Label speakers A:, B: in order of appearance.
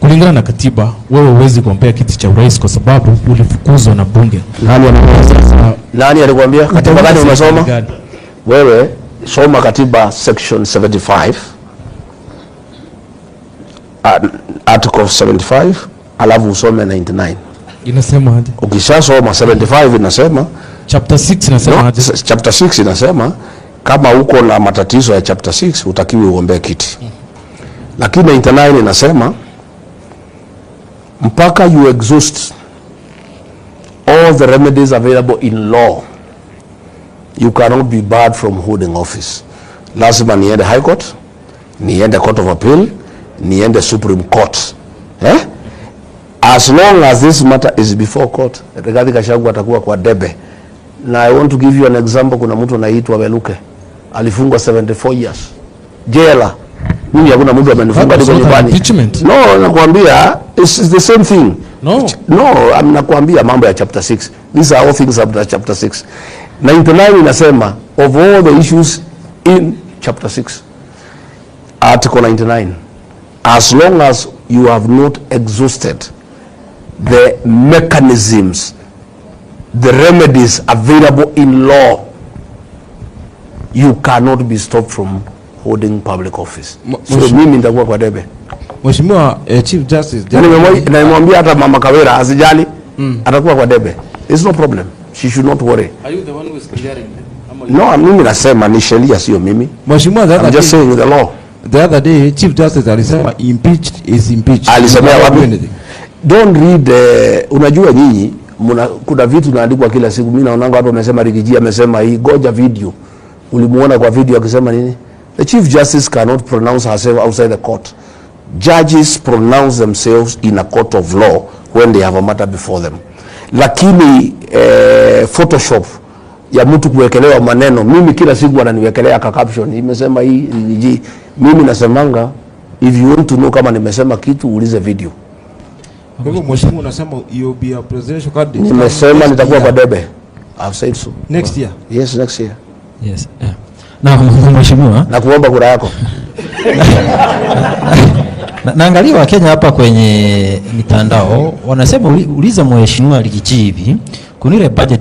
A: Kulingana na katiba, wewe huwezi kuombea kiti cha urais kwa sababu ulifukuzwa na bunge.
B: Nani alikwambia? Katiba gani unasoma? Wewe soma katiba section 75, article 75, alafu usome 99.
A: Inasema aje?
B: Ukishasoma 75 inasema
A: chapter 6 inasema aje?
B: Chapter 6 inasema kama uko na matatizo ya chapter 6 utakiwi uombee kiti. Lakini 99 inasema mpaka you exhaust all the remedies available in law, you cannot be barred from holding office. Lazima niende high court, niende court of appeal, niende supreme court. As long as this matter is before court, Rigathi Gachagua atakuwa kwa debe. Na I want to give you an example. Kuna mtu anaitwa Weluke alifungwa 74 years jela. Mimi hakuna mtu amenifunga ndiko nyumbani. No, nakwambia it's the same thing. No, nakwambia mambo ya chapter 6. These are all things of chapter 6. 99 inasema of all the issues in chapter 6, article 99, as long as you have not exhausted the mechanisms, the remedies available in law, you cannot be stopped from holding public office. So mimi nitakuwa kwa debe.
A: Mheshimiwa Chief Justice,
B: na nimwambia hata Mama Kawira asijali, atakuwa kwa debe. There's no problem. She should not worry.
A: Are you the one who is clearing them?
B: No, mimi nasema ni sheria sio mimi.
A: Mheshimiwa,
B: I'm just saying the law.
A: The other day Chief Justice alisema impeached is impeached.
B: Alisema wapi? Don't read unajua nyinyi kuna vitu naandikwa kila siku. Mimi naona watu wamesema Rigiji amesema hii, goja video. Ulimuona kwa video akisema nini? The Chief Justice cannot pronounce herself outside the court. Judges pronounce themselves in a court of law when they have a matter before them. Lakini Photoshop ya mtu kuwekelewa maneno, mimi kila siku wananiwekelea ka caption imesema hii Rigiji. Mimi nasemanga if you want to know kama nimesema kitu ulize video.
A: Kwa hivyo mheshimiwa unasema you'll be a presidential candidate.
B: Nimesema nitakuwa kwa debe. I've said so.
A: Next year?
B: Yes, next year.
A: Yes. Yeah. Na mheshimiwa,
B: na kuomba kura yako.
C: Naangalia Wakenya hapa kwenye mitandao wanasema uliza mheshimiwa Rigiji hivi kuna ile budget